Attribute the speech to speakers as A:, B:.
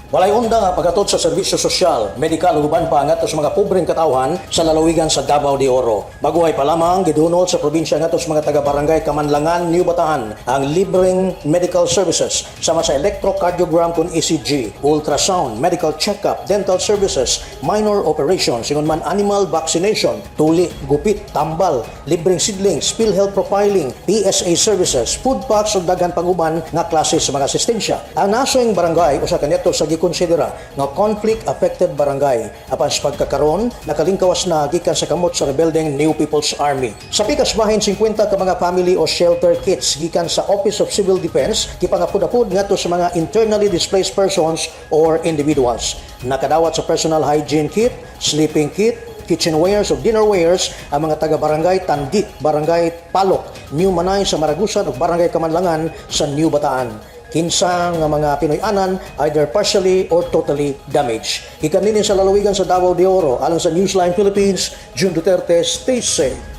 A: Walay undang ang paghatod sa serbisyo sosyal, medikal ug uban pa ngadto sa mga pobreng katawhan sa lalawigan sa Davao de Oro. Baguhay pa lamang gidunot sa probinsya ngadto sa mga taga-barangay Kamanlangan, New Bataan ang libreng medical services sama sa electrocardiogram kon ECG, ultrasound, medical check-up, dental services, minor operations, ingon man animal vaccination, tuli, gupit, tambal, libreng seedlings, PhilHealth profiling, PSA services, food packs ug daghan pang uban nga klase sa mga asistensya. Ang nasong barangay usa kaniadto sa gikonsidera nga conflict affected barangay apan sa pagkakaron nakalingkawas na gikan sa kamot sa rebeldeng New People's Army. Sa pikas bahin 50 ka mga family o shelter kits gikan sa Office of Civil Defense gipangapud-apud ngadto sa mga internally displaced persons or individuals. Nakadawat sa personal hygiene kit, sleeping kit, kitchenwares ug dinnerwares ang mga taga-barangay Tandit, Barangay Palok, New Manay sa Maragusan ug Barangay Kamanlangan sa New Bataan. Kinsa nga mga Pinoy-anan either partially or totally damaged. Gikan dinhi sa lalawigan sa Davao de Oro, alang sa Newsline Philippines, June Duterte, stay safe.